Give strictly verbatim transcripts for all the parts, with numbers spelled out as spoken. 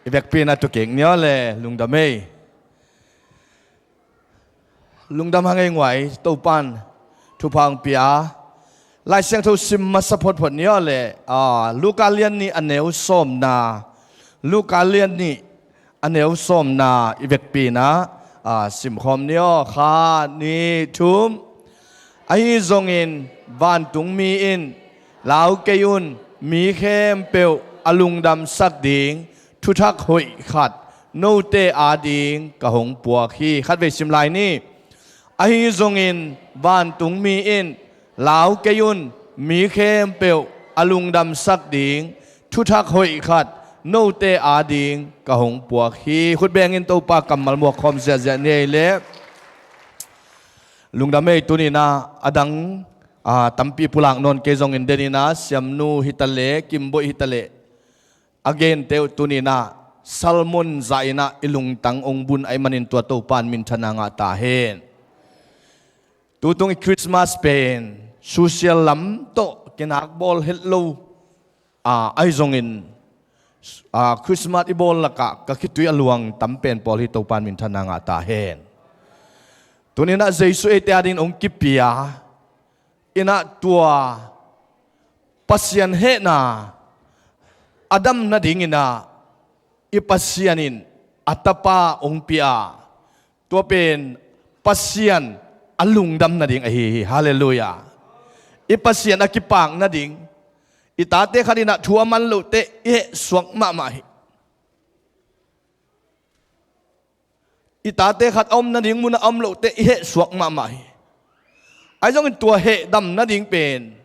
I vekpi na tu kik ni aw le, lungdam ei. Lungdam hang ei nguai, Topan thupha hong pia. Lai Siangtho sim masa photphot ni aw le, a, Luka lian nih a neu sawmna, Luka lian nih a neu sawmna i vekpi na, a, simkhawm ni aw, khat, nih, thum. Ahi zongin vantungmi in, "Lau kei un, mi khempeuh a lungdamsak ding thuthak hoih khat note ading ka hong puak hi." Khatvei sim lai ni. Ahi zongin vantungmi in, "Lau kei un, mi khempeuh a lungdamsak ding thuthak hoih khat note ading ka hong puak hi." Khut bengin Topa kammal muak khawm ziahziah ni ei leh. Lungdam ei. Tuni-in ah a dang, a, tampi pulak nawn kei zongin, den-in ah Siamnu hi ta leh, Kimboih hi ta leh, a gente uh tuni-in ah sermon zah-in ah i lungtang hong bun ahih manin tua Topan minthanna ngah ta hen. Tutung i Christmas pen social lam tawh kinak bawl het lo, a, ahi zongin, a, Christmas i bawl lakah ka khitui a luang tam pen pawl hi, Topan minthanna ngah ta hen. Tuni-in ah Jesu eite adingin hong kipia in ah, tua Pasian hehna a dam nadingin ah i Pasian in a Tapa hong pia. Tua pen Pasian a lungdam nading ahi hi. Halleluiah. I Pasian a kipak nading. I tate khat in ah thu a man loh teh i hehsuak mahmah hi. I tate khat a om nading munah a om loh teh i hehsuak mahmah hi. Ahi zongin tua heh dam nading pen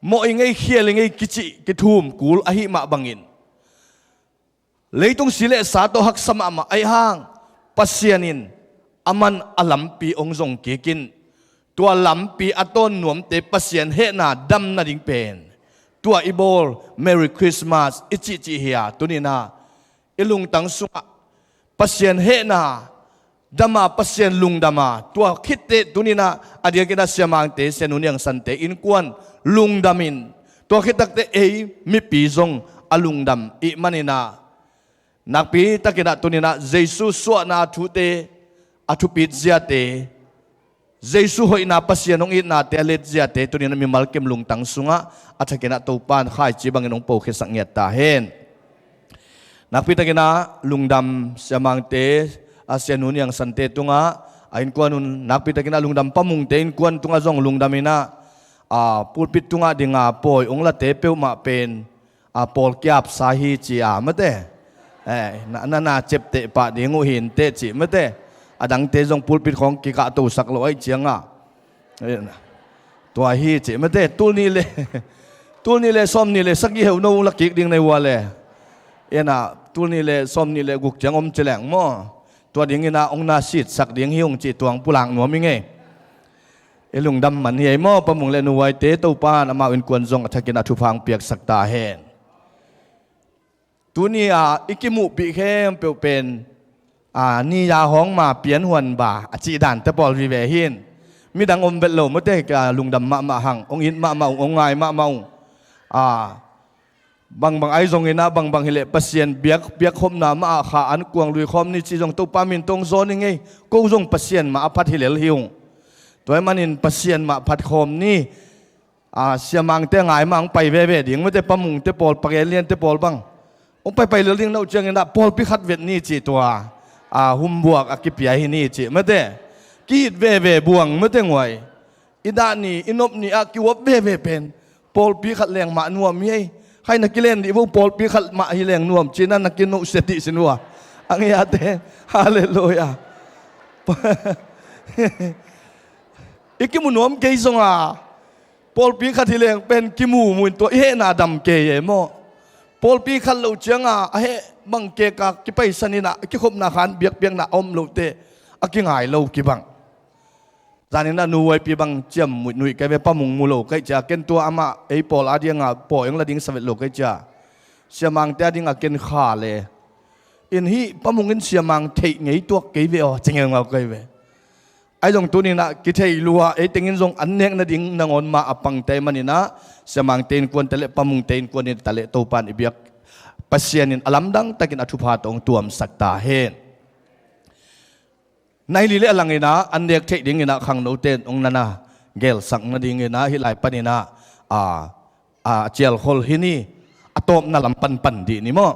mawh i ngei, khial i ngei, kicih kithum kul ahih mah bangin, leitung si le sa tawh haksa mahmah ahih hang, Pasian in a man a lampi hong zong kik in, tua lampi a tawn nuamte Pasian hehna dam nading pen tua i bawl Merry Christmas i cihcih hi a, tuni-in ah i lungtang sungah Pasian hehna dam a, Pasian lungdam a, tua khit teh tuni-in ah a diakin ah Sia Mangte, Sia Nu Niang Sante innkuan lungdam in, tua khit takteh ei mipi zong a lungdam ih manin ah, nakpi takin ah tuni-in ah Jesu suahna a thute, a thupit ziate, Jesu hoihna, Pasian hong itnate a let ziate tuni-in ah mimal kim lungtang sungah a thakin ah Topan khaici bangin hong pokhiasak ngiat ta hen. Nakpi takin ah lungdam Sia Mangte, a, Sia Nu Niang Sante tungah, a innkuan un, nakpi takin ah lungdam Pa Mungte innkuan tungah zong lungdam in ah, a, pulpit tungah ding a pawi hong late peuhmah pen, a, pawl kiapsa hi ci a, mate. Eh, na, na, na cepteh pah ding uh hi inteh ci, mate. A dangte zong pulpit khawng kikahtosak lo ahih ciangah, eh, tua hi ci, mate. Tul nih le, tul nih le sawm nih le sagih heuh no la kik ding nei ua le. Ena, tul nih le sawm nih le guk ciang om ci leng maw. Tua dingin ah hong na sitsak ding hi ung ci, tua hong pulak nuam i ngei. I lungdam man hi ei maw, Pa Mung le Nu Uaite, Topan amau innkuan zong a thakin ah thupha hong piaksak ta hen. Tuni a i kimuhpih khempeuh pen, a, ni a hawng ma pianhuan ba a cih dante pawl vive hin. Midang om vet lo, mate, ka lungdam mahmah hang, hong it mahmah ung, hong ngai mahmah ung. A, bangbang ahi zongin ah, bangbang hileh Pasian biak, biakkhopna mah ah kha an kuang lui khawm ni cih zong Topa min tawh hong zawn i ngei. Ko zong Pasian mah a phat hi lel hi ung. Tua ahih manin Pasian mah phat khawm ni. A, Sia Mangte ngai mah hong pai veve ding, mate, Pa Mungte pawl, Pa Gen Liante pawl bang hong paipai lel ding na uh ciangin ah pawlpi khat vet ni cih tua, a, humbuak a kipia hi ni cih, mate. Ki-it veve buang, mate, nguai. I dah ni, i nop ni ah kiuap veve pen pawlpi khat leng mah nuam hi ei. Khai na kilen dih vo, pawlpi khat mah hi leng nuam cih na, na kinohsia dih sin ua. A ngeite, halleluiah. I kimu nuam kei zong a, pawlpi khat hi leng pen kimu mu in tua i hehna dam kei e maw. Pawlpi khat loh ciang a, a heh bang kek a kipaisan in ah, a kikhopna khan biakpiakna a om loh teh a kingai lo kibang. Zanin ah Nu Uaipi bang ciam muihnuih kei ve, Pa Mung mu lo kei cia, ken tua amah ei pawl a ding a pawi hong la ding sa vet lo kei cia. Sia Mangte a ding a ken kha le in hih Pa Mung in Sia Mang theih ngei tuak kei ve aw, ci ngeungau kei ve. Ahi zong tuni-in ah kithei lua, ei tengin zong an nek nading nangawn mah a pangte manin ah, Sia Mangte innkuante le Pa Mungte innkuan in ta le Topan i biak, Pasian in a lamdang takin a thupha tawh hong tuamsak ta hen. Nai li le a langin ah an nek theih dingin ah khangnote in hong nana gelsak nadingin ah hih lai panin ah a, a cialkhol hi ni. A tawpna lam panpan dih ni maw?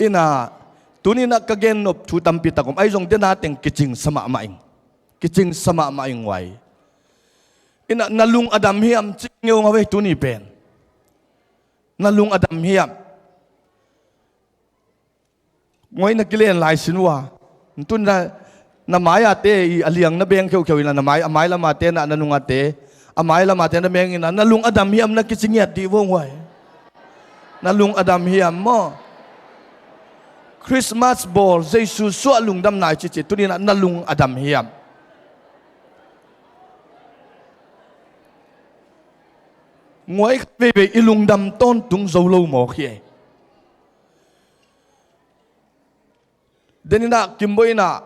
Ina, tuni-in ah ka gennop thu tampi tak om. Ahi zong dena teng kicingsa mahmah ing. Kicingsa mahmah ing uai. Ina, na lung a dam hiam? Cing ngeungau ei tuni pen. Na lung a dam hiam? Ngoi na kilen lai sin ua. Tun na, na mai-ate i a liang na beng kheukheu ina, na mai, a mai lamate na, na nungate, a mai lamate na beng ina, na lung a dam hiam na kici ngiat dih vong uai. Na lung a dam hiam maw? Christmas bawl, Jesu suah lungdamna i cici, tuni-in ah na lung a dam hiam? Ngoi khat veivei i lungdam tawntung zo lo mawk hi ei. Deninah Kimboinah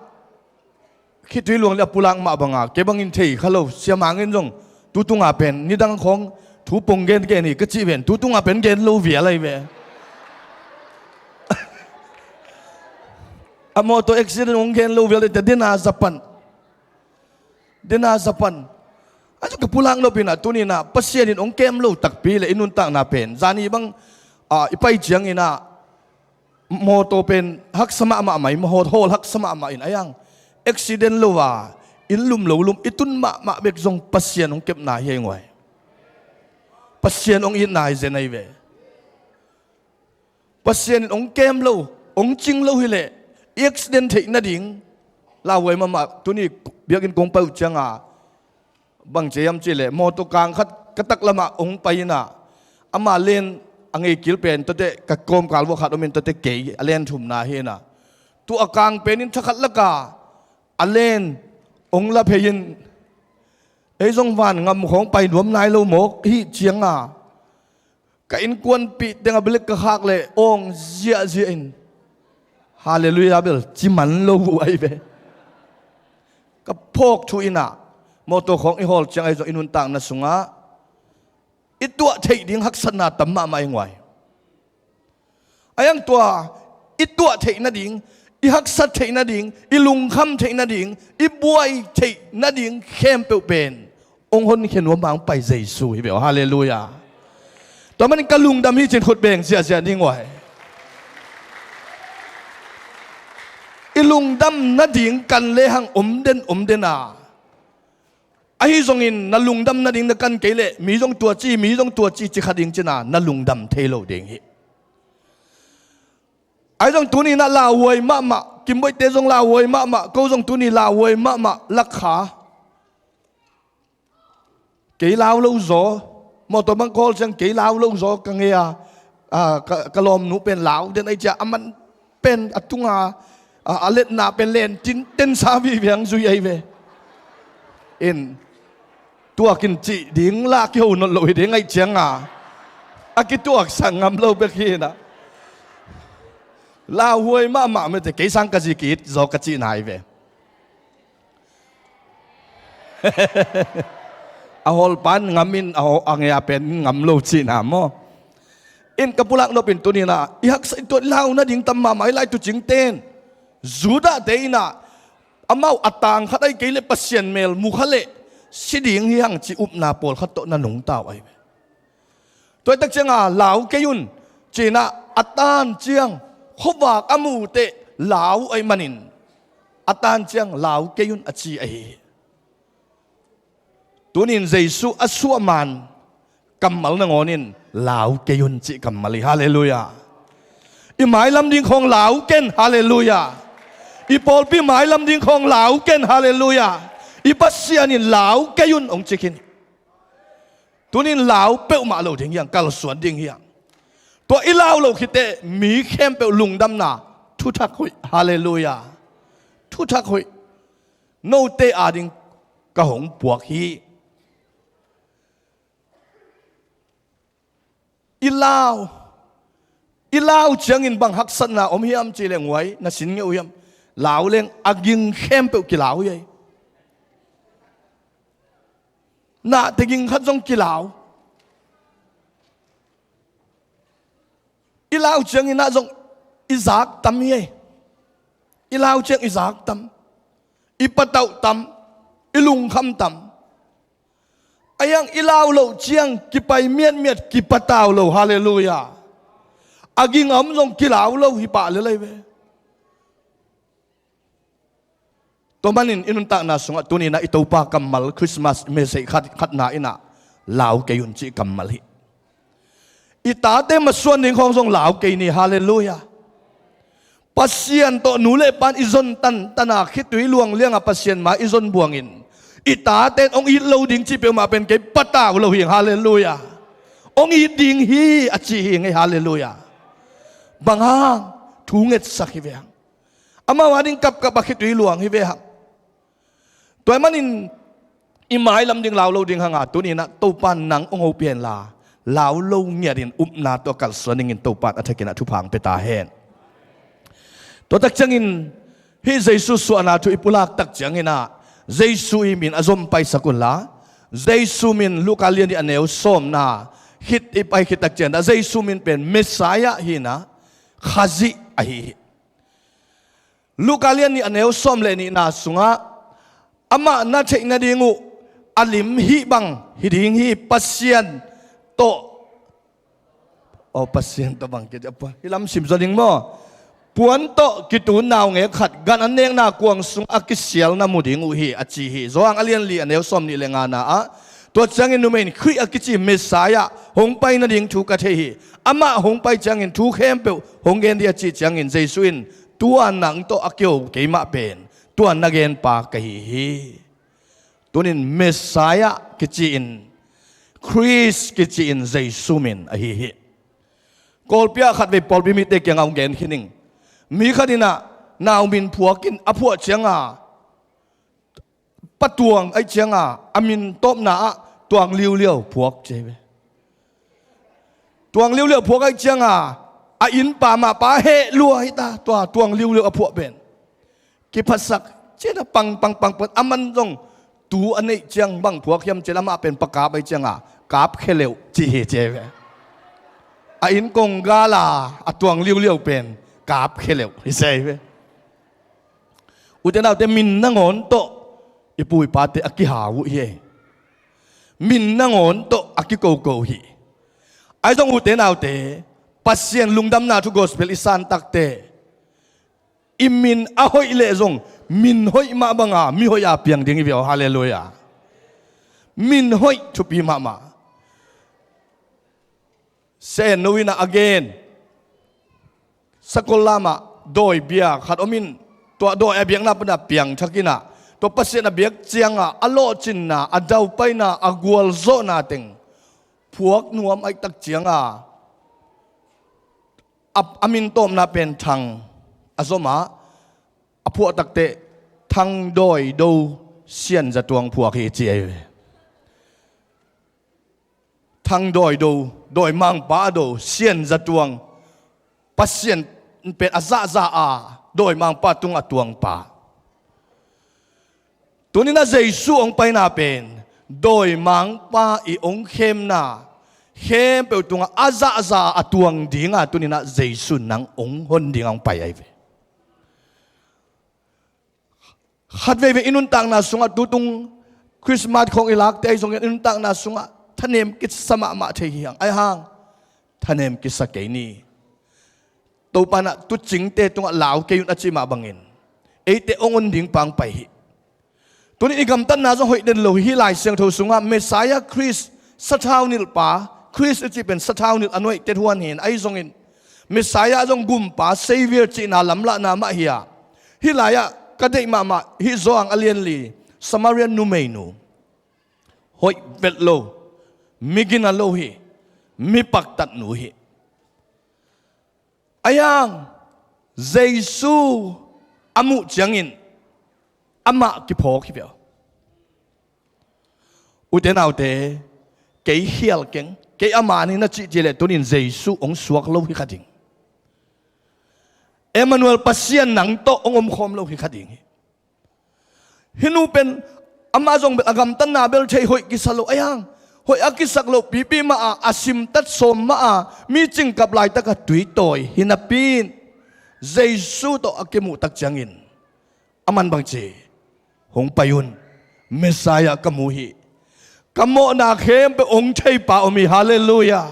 khitui luang le a pulak mah banga kei bangin thei kha lo, siamangin zong tutunga pen nidang khawng thu pong gen gen hi ka cih ven, tutunga pen gen lo vial ahi ve. A mawtaw accident hong gen lo vial ahi te dena zapan. Dena zapan. Ahi zong ka pulak nopinah tuninah Pasian in hong kem lo takpi le i nuntakna pen zani bang, ah, i pai cianginah mawtaw pen haksa mahmah mai, mawtaw hawl haksa mahmah in a yang accident lo a inn lum lo lum i tun mahmah bek zong Pasian hong kepna hi a i nguai. Pasian hong itna hi zen ahi ve. Pasian in hong kem lo, hong cing lo hileh i accident theih nading lauhuai mahmah. Tuni biakinn kong pai uh cianga bang ciam cihleh mawtaw kang khat ka taklamah hong pai inah ama len a ngeikil pen tuate ka kawmkal vuah khat omin tuate kei a len thumna hi inah tua kang penin thakhat laka a len hong la phei in ei zong van ngam khawng pai nuam nai lo mawk hih cianga ka innkuanpih tengah bilik ka khak leh awng ziahziah in Halleluiah bel ci man lo uh ahi ve. Ka phawk thu inah mawtaw khawng i hawl ciang ahi zong i nuntakna sungah i tuah theih ding haksatna tam mahmah i nguai. A yang tua i tuah theih nading, i haksat theih nading, i lungkham theih nading, i buai theih nading khempeuh pen hong honkhia nuam hang pai Jesu hi ve aw. Halleluiah. Tua manin ka lungdam hi cin khut beng ziahziah ning uai. I lungdam nading kan lehang om den om den a, ahi zongin na lungdam nading na kan kei leh mi zong tua ci, mi zong tua ci, ci kha ding cina na lungdam thei lo ding hi. Ahi zong tuninah lauhuai mahmah, Kimboite zong lauhuai mahmah, ko zong tuni lauhuai mahmah lakha. Kei lau lo zaw, mawtaw bang kawl ciang kei lau lo zaw ka ngei a, a, ka, ka lawmnu pen lau den ahi cia a man pen a tunga, a, a letna pen len tin tensa viviang zui ahi ve. In tuakin cih ding la kiho not lo hi ding ahi cianga a kituaksak ngam lo bek hi inah lauhuai mahmah mete kei sang ka zi ki it zaw ka cihna ahi ve. A hawlpan ngamin a, a ngei a pen ngam lo cihna maw? In ka pulak nopin tuninah i haksa i tuat lau nading tam mahmah i lai tucingten Judahte inah amau a tang khat ahi kei le Pasian mel mu kha leh si ding hi hang ci upna pawlkhat tawh na nungtau ahi ve. Tuaitak cianga lau kei un cinah a tan ciang khuavak a muteh lau ahi manin a tan ciang lau kei un a ci ahi hi. Tunin Jesu a suahman kammal nangawnin lau kei un cih kammal hi. Halleluiah. I mailam ding khawng lau ken. Halleluiah. I pawlpi mailam ding khawng lau ken. Halleluiah. I Pasian in lau kei un hong ci khin hi. Tunin lau peuhmah lo ding hiang, kalsuan ding hiang. Tua i lau lo khiteh mi khempeuh lungdamna thuthak huih. Halleluiah. Thuthak huih. Note ading ka hong puak hi. I lau, i lau ciangin bang haksatna om hiam cihleh nguai na sin ngeuh hiam? Lau leng a ging khempeuh kilau hi ei. Nahte ging khat zong kilau. I lau ciangin ah zong i zak tam hi ei. I lau ciang i zak tam, i patauh tam, i lungkham tam. A iang i lau loh ciang kipai miatmiat, kipatau lo. Halleluiah. A ging a om zong kilau lo hi pah lel ei ve. Tua manin i nuntakna sungah tuni-in ah i Topa kammal Christmas message khat, khatna in ah lau kei un cih kammal hi. I tate masuan ding khawng zong lau kei ni. Halleluiah. Pasian tawh nu le pan i zon tantan a, khitui luang lianga Pasian ma i zon buangin i tate in hong it lo ding cih peuhmah pen kei patau lo hi hang. Halleluiah. Hong it ding hi a ci hi hang ei. Halleluiah. Bang hang? Thu ngetsak hi ve hang. Amau a ding kapkap a khitui luang hi ve hang. Tua ahih manin i mailam ding lau lo ding hanga tuni-in ah Topa in nang hong hopih hen la, lau lo ngiatin upna tawh kalsuan dingin Topa in a thakin ah thupha hong pia ta hen. Tua tak ciangin hih Jesu suahna thu i pulak tak ciangin ah Jesu i min a zom paisak un la, Jesu min Luka lian nih a neu sawmna khit i pai khit tak ciangin ah Jesu min pen Messiah hi-in ah Khazih ahi hi. Luka lian nih a neu sawm le nihna sungah amah na theih nading uh a lim hih bang hi ding hi. Pasian tawh, aw, Pasian tawh bang ki, hih lam sim zaw ding maw? Puan tawh kitun naungek khat gan an nekna kuang sungah a kisial na mu ding uh hi a ci hi. Johan a lian li a neu sawm nih le ngana ah, tua ciangin numei in Khrih a kici Messiah hong pai nading thu ka thei hi. Amah hong pai ciangin thu khempeuh hong gen ding a cih ciangin Jesu in, tua nang tawh a kiho keimah pen tua na genpa ka hi hi. Tunin Messiah kici-in, Khrist kici-in Jesu min ahi hi. Kawlpi ah khatvei pawlpi mite kiangah hong gen khin ing. Mi khat in ah nau min phuakin a phuah cianga, pa tuang ahih cianga a min tawpna ah Tuang Liuliau phuak ci hi ve. Tuang Liuliau phuak ahih cianga a innpa mah pa heh lua hi ta, tua Tuang Liuliau a phuah pen. Kiphasak ciangin a pang pang pang pang, aman zong tu a neih ciang bang phuak hiam ci leh amah pen Pa Kap ahih cianga Kap Kheleuh ci hi ci hi ve. A inn kong gala a Tuang Liuliau pen Kap Kheleuh hi ci hi ve. Ute naute, min nangawn tawh i pu i pate a kihau uh hi. Min nangawn tawh a kikoko hi. Ahi zong ute naute, Pasian lungdamna thu gospel i san takteh i min a hoih leh zong min hoih mah banga mi hoih a piang ding hi ve aw. Halleluiah. Min hoih thupi mahmah. Sia En No in ah a gen, Sakollam ah dawi bia khat om in, tua dawi a biakna pana piangthak in ah, tua Pasian a biak cianga a lawhcinna, a daupaina, a gualzawhna teng phuak nuam ahih tak cianga a, a min tawpna pen Thang a zom a, a phuah takteh Thang Dawi Do Sian Za Tuang phuak hi ci ahi ve. Thang Dawi Do, dawimangpa a do, Sian Za Tuang, Pasian pen a zahzah a, dawimangpa tungah tuangpa. Tunin a Jesu hong paina pen dawimangpa i hong khemna khempeuh tungah a zahzah a tuang dinga tunin a Jesu nang hong hon dinga hong pai ahi ve. Khatveivei i nuntakna sungah tutung Christmas khawng i lakte ahi zongin i nuntakna sungah thanem kisa mahmah thei hi hang. Ahi hang thanem kisa kei ni. Topa in ah tuucingte tungah lau kei un a cih mah bangin eite hong hon ding pa hong pai hi. Tunin i gamtatna zong hoih den lo hi. Hih Lai Siangtho sungah Messiah Khrist, sathau nilhpa, Khrist i cih pen sathau nilh a nuaihtet huan hi in, ahi zongin Messiah zong gumpa, Saviour cihna lamlahna mah hi a, hih lai-ah ka deih mahmah hih Johan a lian li, Samaria numeinu, hoih vet lo, mi gina lo hi, mi paktatnu hi. Ahi hang Jesu a muh ciangin amah kiphawk hi ve aw. Ute naute, kei khial keng, kei a man hi na cih ciang leh tunin Jesu hong suak lo hi kha ding. Emmanuel, Pasian nang tawh hong omkhawm lo hi kha ding hi. Hih nu pen amah zong bel a gamtatna bel thei hoih kisa lo, ahi hang hoih a kisak loh pipi mah a, a simtat sawm mah a, mi cingkap laitak a tuitawi hi napi in, Jesu tawh a kimuh tak ciangin, aman bang ci, hong pai un, Messiah ka mu hi, ka mawhna khempeuh hong theipa om hi. Halleluiah.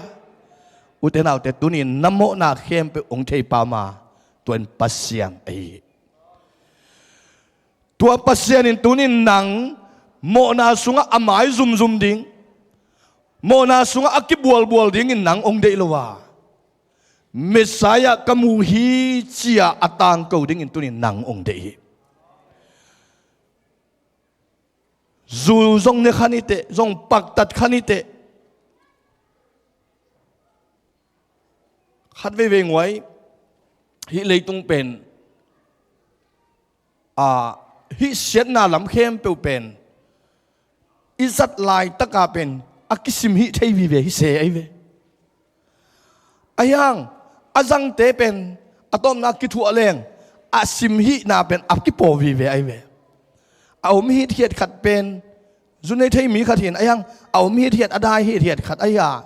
Ute naute, tuni-in na mawhna khempeuh hong theipa ma, tua in Pasian ahi hi. Tua Pasian in tuni-in nang mawhna sungah a mai zumzum ding, mawhna sungah a kibualbual dingin nang hong deih lo a, Messiah ka mu hi ci-a a tangko dingin tuni-in nang hong deih hi. Zu zong ne kha ni teh, zong paktat kha ni teh, khat veivei nguai, hih leitung pen, a, hih siatna lam khempeuh pen i zat laitaka pen a kisim hih thei vive hi se ahi ve. Ahi hang a zangte pen a tawpna a kithuah leng a sim hihna pen a kipaw vive ahi ve. A om hithiat khat pen zu nei thei mi khat hi-in, ahi hang a om hithiat, a dai hithiat khat ahi a,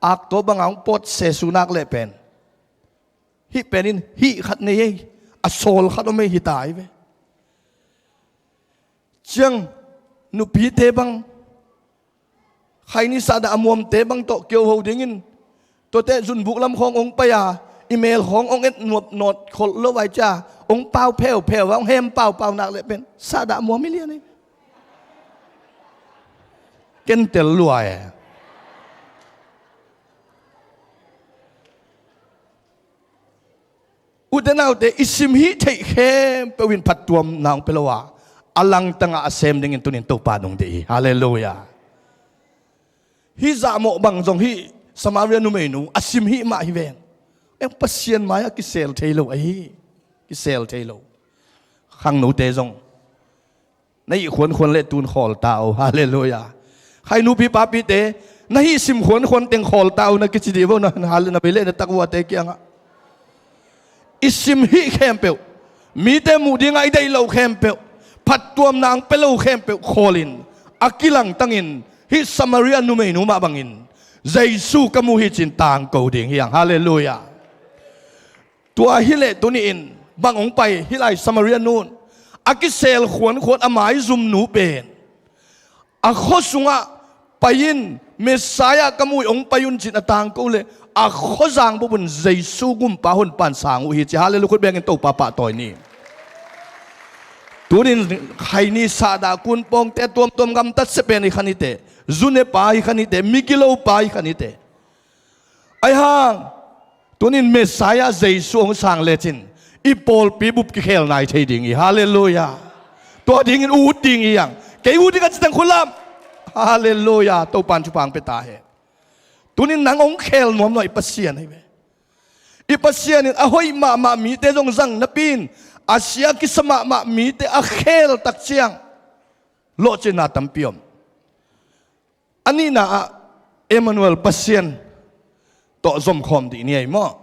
aktua banga hong pawt se sunak leh pen hih pen in hih khat nei ei, a sawl khat om ei hi ta ahi ve. Ciang nupite bang khaini sahdah a muamte bang tawh kioho dingin, tuate zunbuk lam khawng hong pai a, i mel khawng hong et nuap nawt kholh lo vai cia, hong pau pheupheu a, hong hem paupau nak leh pen sahdah a muam hi lian ei. Ken tel lua e. Ute naute, i sim hih theih khempeuh in phattuamna hong pia lo a, a langtangah a sem dingin tunin Topa nong deih hi. Halleluiah. Hih zahmawh bang zong hih Samaria numeinu a sim hih mah hi ven. Eng Pasian mai-ah kisel thei lo ahi. Kisel thei lo. Khangnote zong na hih khuankhuan leh tun khawl ta uh. Halleluiah. Khai nupi papite, na hih sim khuankhuan teng khawl ta uh na kici dih vo, na, na, na bei leh na tak uate kiangah. I sim hih khempeuh, mite muh dingah i deih loh khempeuh, phattuamna hong pia lo khempeuh khawlin, a kilangtangin hih Samaria numeinu mah bangin Jesu ka mu hi cin tangko ding hi hang. Halleluiah. Tua hileh tuni-in bang hong pai hih lai Samaria nun, a kisel khuankhuan a maizum nu pen a khua sungah pai-in Messiah ka mu hi hong pai un cin a tangko leh a khuazang bupun Jesu gumpa honpa in sang uh hi ci. Halleluiah. Khut bengin Topa pahtawi ni. Tunin khaini sahdah kun pawngte tuamtuam gamtat sia pen hi kha ni teh, zu ne pa hi kha ni teh, migilo pa hi kha ni teh. Ahi hang tunin Messiah Jesu hong sang lecin i pawlpi bup kikhel nai thei ding hi. Halleluiah. Tua dingin ut ding hi hang. Kei ut ding a citeng khut lam. Halleluiah. Topan thupha hong pia ta hen. Tunin nang hong khel nuam nuam i Pasian hi ve. I Pasian in a hoih mahmah mite zong zang napi-in a sia kisa mahmah mite a khel tak ciang lawhcinna tampi om. A nihna ah Emmanuel Pasian tawh zomkhawm dih ni ei maw?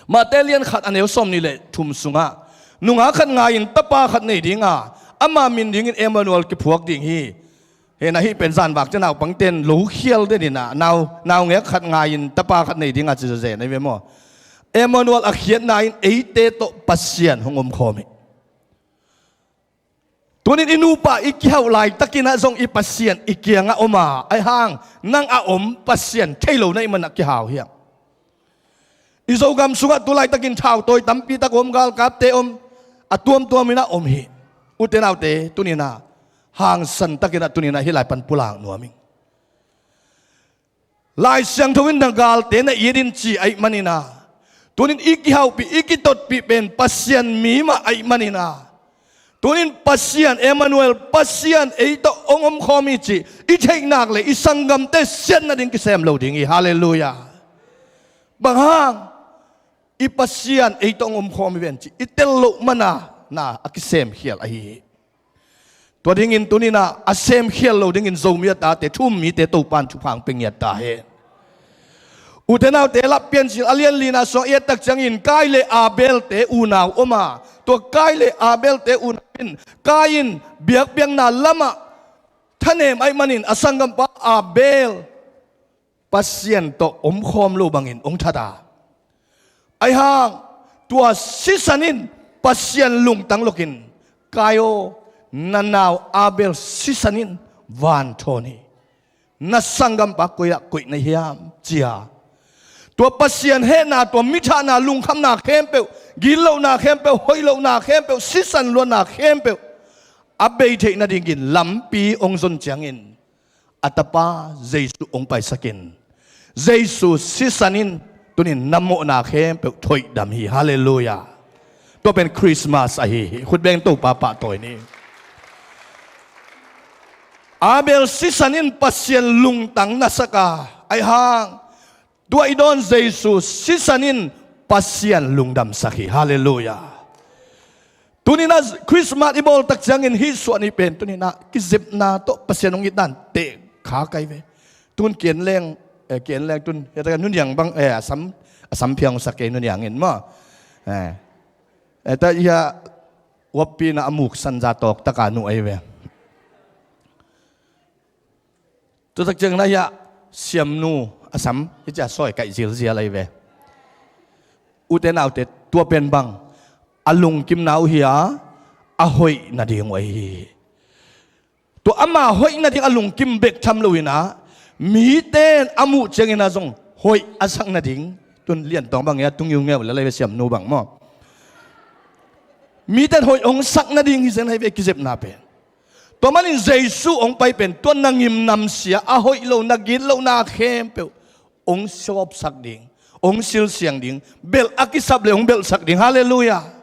Mate lian khat a neu sawm nih leh thum sungah nungak khat ngai-in tapa khat nei dinga ama min dingin Emmanuel kiphuak ding hi. Hena hih pen zanvak cia naupangten lo khial den inah nau, naungek khat ngai-in tapa khat nei dinga ci zazen ei ve maw? Emmanuel a khiatna in eite tawh Pasian hong omkhawm hi. Tunin i nupa i kihauh laitakinah zong i Pasian i kiangah om a, ahi hang nang a om Pasian thei lo na hih manah kihau hi hang. I Zogam sungah tu laitakin thautawi tampi tak om, galkapte om, a tuamtuam inah om hi. Ute naute, tuninah hangsan takinah tuninah hih lai pan pulak nuam ing. Lai Siangtho in na galte na it in ci ahih maninah, tunin i kihauhpih i kitotpih pen Pasian mi mah ahih maninah, tunin Pasian Emmanuel, Pasian ei tawh hong omkhawm hi cih i theih nak leh i sanggamte siat nading kisem lo ding hi. Halleluiah. Bang hang? I Pasian ei tawh hong omkhawm hi ven cih i tel loh mana na a kisemkhial ahi hi. Tua dingin tuninah a semkhial lo dingin Zomi a tate, thu-um mite Topan thupha hong pia ngiat ta hen. Ute naute, Lap Piancil a lian lina sungah i et tak ciangin Kain le Abel-te unau om a, tua Kain le Abel-te unau in Kain biakpiakna lamah thanem ahih manin a sanggampa Abel Pasian tawh omkhawm lo bangin hong that a, ahi hang tua sisan in Pasian lungtang lokin, Kain aw, na nau Abel sisan in vanthawn hi. Na sanggampa koi-ah koih na hiam, ci-a tua Pasian hehna, tua mithahna, lungkhamna khempeuh, gitlohna khempeuh, hoih lohna khempeuh, sisan luatna khempeuh a bei theih nadingin lampi hong zon ciangin a tapa Jesu hong paisakin, Jesu sisan in tunin na mawhna khempeuh thoihdam hi. Halleluiah. Tua pen Christmas ahi hi. Khut beng Topa pahtawi ni. Abel sisan in Pasian lungtang na sak a, ahi hang tua i dawn Jesu sisan in Pasian lungdamsak hi. Halleluiah. Tuninah Christmas i bawl tak ciangin hih suah ni pen tuninah kizepna tawh Pasian hong itdan teh kha kai ve. Tun kian leng, eh, kian leng tun hiataka nuniang bang, eh, a sam, a sam phiang sak kei nuniang in maw. Eh, eh, ta ia wappi na a muk sanza tawk taka nu ei ve. Tutak ciang na ia siamnu a sam i cia sawi kaih zilzial ei ve. Ute naute, tua pen bang a lungkimna uh hi a, a hoih nading uh ei hi. Tua ama hoih nading a lungkim bek tham loinah mite in a muh ciangin a zong hoih a sak nading, tun liantawng bang ia tungiu ngeu le lei ve siamnu bang maw. Mite in hoih hong sak nading hi zen hai ve kizepna pen. Tua manin Jesu hong pai pen tua na ngimnamsia a hoih lo, na gitlohna khempeuh hong sawpsak ding, hong silsiang ding, belh a kisap le hong belhsak ding. Halleluiah.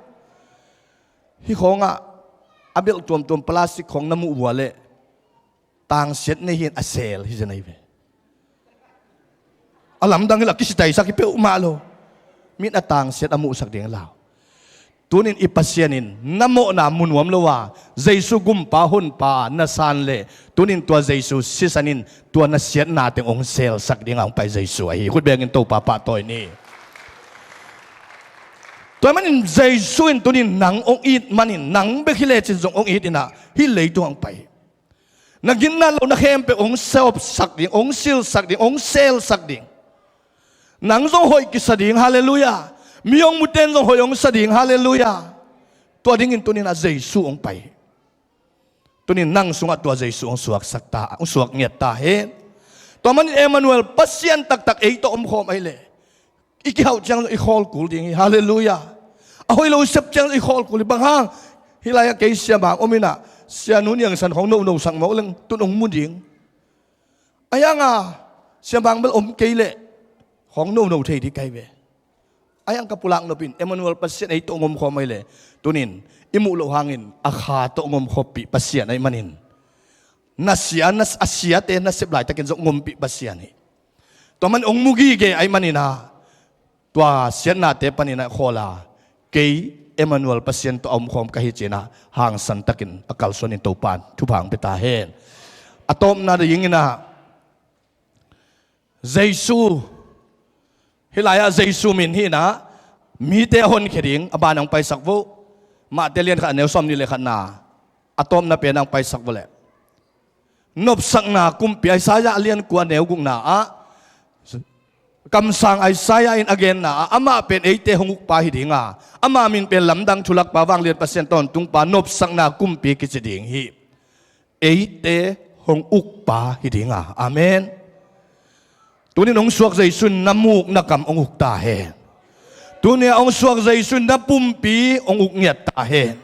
Hih khawngah a belh tuamtuam plastic khawng na muh vua leh tangsiat nei hin a sel hi zen ahi ve. A lamdang hi la kisitaisak hi peuhmah lo. Min a tangsiat a muhsak ding lau. Tunin i Pasian in na mawhna mu nuam lo a, Jesu gumpa honpa na san leh tunin tua Jesu sisan in tua na siatna teng hong selsak dingah hong pai Jesu ahi. Khut bengin Topa pahtawi ni. Tua manin Jesu in tunin nang hong it manin nang bek hi lecin zong hong it inah hih leitung hong pai. Na ginna lohna khempeuh hong sawpsak ding, hong silsak ding, hong selsak ding. Nang zong hoih kisa ding, halleluiah. Mi hong muten zong hoih hong sa ding, halleluiah. Tua dingin tuninah Jesu hong pai. Tunin nang sungah tua Jesu hong suaksak ta, hong suak ngiat ta hen. Tua manin Emmanuel, Pasian taktak ei tawh omkhawm ahi leh i kihauh ciang i khawl kul ding hi. Halleluiah. A hoih lo i sep ciang i khawl kul hi. Bang hang? Hih lai-ah kei siamang om inah sianu niangsan khawng nonosak mawk leng tun hong mu ding. A hianga siamang bel om kei leh khawng nono thei ding kai ve. A hiang ka pulak nopin Emmanuel Pasian ei tawh hong omkhawm ahi leh tunin i muh loh hangin a kha tawh hong omkhawmpih Pasian ahi manin na sia, na, a siate na sep laitakin zong hong ompih Pasian hi. Tua man hong mu gige ahi maninah tua siatnate paninah khawl a, kei Emmanuel Pasian tawh a omkhawm ka hi cinah hangsan takin a kalsuanin Topan thupha hong pia ta hen. A tawpna dinginah Jesu, hih lai-ah Jesu min hinah mite a honkhia ding a ban hong paisak vo. Mate lian khat a neu sawm nih le khatna a tawpna pen hong paisak vo leh nopsakna kumpi Isaiah a lian kua a neu gukna ah kamsang Isaiah in a genna ah amah pen eite hong ukpa hi dinga, ama min pen lamdang thulakpa vanglian Pasian tawntungpa nopsakna kumpi kici ding hi. Eite hong ukpa hi dinga. Amen. Tunin hong suak Jesu in na muk na kam hong uk ta hen. Tunia hong suak Jesu in na pumpi hong uk ngiat ta hen.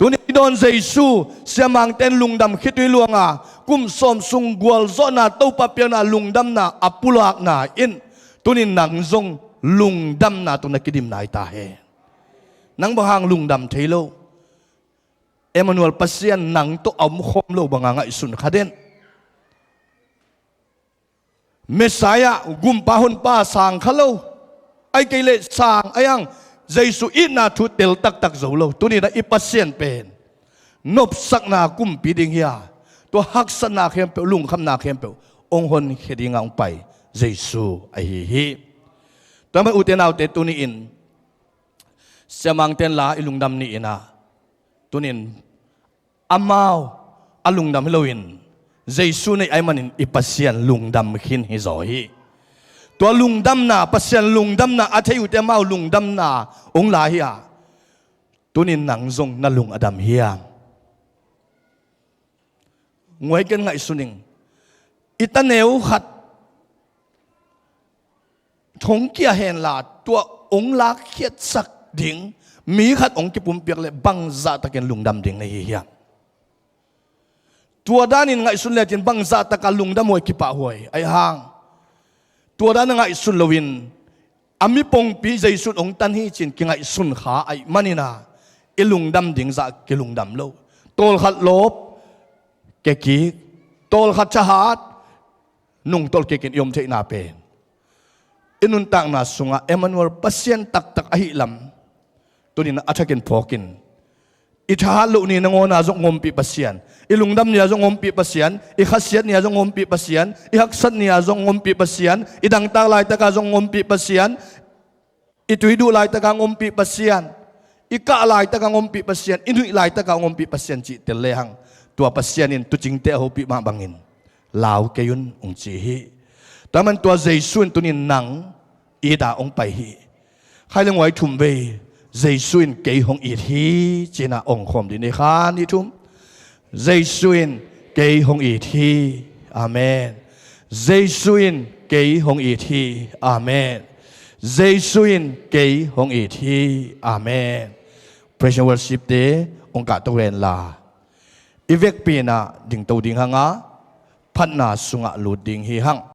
Tunin i dawn Jesu siamangten lungdam khitui luanga kum sawm sung gualzawhna Topa piakna lungdamna a pulakna in tunin nang zong lungdamna tawh na kidimna hi ta hen. Nang bang hang lungdam thei lo? Emmanuel Pasian nang tawh a omkhawm lo banga ngaihsun kha den. Messiah, gumpa honpa sang kha lo. Ai kei leh sang a hiang Jesu itna thu tel taktak zo lo. Tuninah i Pasian pen nopsakna kumpi ding hi a, tua haksatna khempeuh, lungkhamna khempeuh hong honkhia dinga hong pai Jesu ahi hi. Tua man ute naute tuni-in siamangten la i lungdam ni-inah tunin amau a lungdam hi loin Jesu neih ahih manin i Pasian lungdam khin hi zaw hi. Tua lungdamna, Pasian lungdamna a thei uhte amau lungdamna hong la hi a, tunin nang zong na lung a dam hiam? Nguai ken ngaihsun ing. I taneu khat thong kia henla, tua hong lakkhiatsak ding mi khat hong kipumpiak leh bangzahtakin lungdam ding na hi hiam? Tua danin ngaihsun lecin bangzahtaka lungdam huai, kipahhuai ahi hang, tua dan a ngaihsun loin a mi pongpi Jesu in hong tan hi ci-in kingaihsun kha ahih manin a, i lungdam ding zah kilungdam lo. Tawlkhat lawp, kia kik, tawlkhat thahat, nungtolh kikin i om theihna pen i nuntakna sungah Emmanuel, Pasian taktak ahih lam tunin a thakin phawkin. I thahat loh ni nangawn a zong hong ompih Pasian, i lungdam ni a zong hong ompih Pasian, i khasiat ni a zong hong ompih Pasian, i haksat ni a zong hong ompih Pasian, i dangtak laitak a zong hong ompih Pasian, i tui duh laitak a hong ompih Pasian, i kah laitak a hong ompih Pasian, i nuih laitak a hong ompih Pasian cih tel lehang, tua Pasian in tuucingte a hopih mah bangin, "Lau kei un," hong ci hi. Tua ahih manin tua Jesu in tunin nang it a hong pai hi. Khai le nguai thum vei, "Jesu in kei hong it hi," ci-in a ong khawm dih ni. Khat, nih, thum. "Jesu in kei hong it hi." Amen. "Jesu in kei hong it hi." Amen. "Jesu in kei hong it hi." Amen. Praise and worship te hong kahto hen la, i vekpi in a dingto ding hang a, phatna sungah lut ding hi hang.